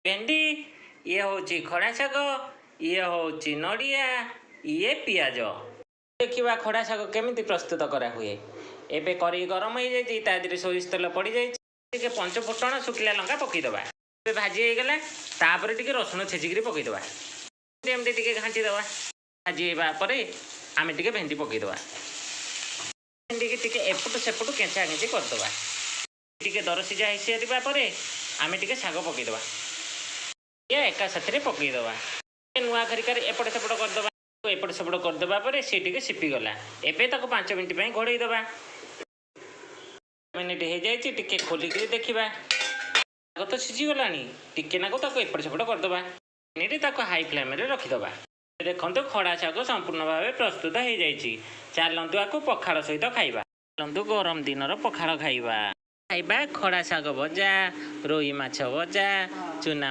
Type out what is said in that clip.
ଭେଣ୍ଡି, ଇଏ ହେଉଛି ଖଡ଼ା ଶାଗ, ଇଏ ହେଉଛି ନଡ଼ିଆ, ଇଏ ପିଆଜ। ଦେଖିବା ଖଡ଼ା ଶାଗ କେମିତି ପ୍ରସ୍ତୁତ କରାହୁଏ। ଏବେ କରେଇ ଗରମ ହେଇଯାଇଛି, ତା ଦେହରେ ସୋରିଷ ତେଲ ପଡ଼ିଯାଇଛି। ଟିକେ ପଞ୍ଚ ଫୁଟଣ, ଶୁଖିଲା ଲଙ୍କା ପକାଇଦେବା। ଏବେ ଭାଜି ହେଇଗଲା। ତାପରେ ଟିକେ ରସୁଣ ଛେଚିକିରି ପକାଇଦେବା। ଏମିତି ଟିକେ ଘାଣ୍ଟି ଦେବା। ଭାଜି ହେବା ପରେ ଆମେ ଟିକେ ଭେଣ୍ଡି ପକାଇଦେବା। ଭେଣ୍ଡିକି ଟିକେ ଏପଟୁ ସେପଟୁ କେଞ୍ଚା କେଞ୍ଚି କରିଦେବା। ଟିକେ ଦରସିଝା ହେଇସାରିବା ପରେ ଆମେ ଟିକେ ଶାଗ ପକାଇଦେବା। ଇଏ ଏକା ସାଥିରେ ପକାଇଦେବା। ନୂଆ ଖରିକାରେ ଏପଟ ସେପଟ କରିଦେବା। ଏପଟ ସେପଟ କରିଦେବା ପରେ ସେ ଟିକେ ସିପିଗଲା। ଏବେ ତାକୁ 5 ମିନିଟ୍ ପାଇଁ ଘୋଡ଼େଇ ଦେବା। ମିନିଟ୍ ହେଇଯାଇଛି, ଟିକେ ଖୋଲିକିରି ଦେଖିବା। ଶାଗ ତ ସିଝିଗଲାଣି। ଟିକେ ନାକୁ ତାକୁ ଏପଟ ସେପଟ କରିଦେବା। ମିନିଟ୍ ତାକୁ ହାଇ ଫ୍ଲେମ୍ରେ ରଖିଦେବା। ଦେଖନ୍ତୁ, ଖଡ଼ା ଶାଗ ସମ୍ପୂର୍ଣ୍ଣ ଭାବେ ପ୍ରସ୍ତୁତ ହେଇଯାଇଛି। ଚାଲନ୍ତୁ, ଆକୁ ପଖାଳ ସହିତ ଖାଇବା। ଚାଲନ୍ତୁ, ଗରମ ଦିନର ପଖାଳ ଖାଇବା। ଖାଇବା ଖଡ଼ା ଶାଗ ଭଜା, ରୋହି ମାଛ ଭଜା, ଚୁନା।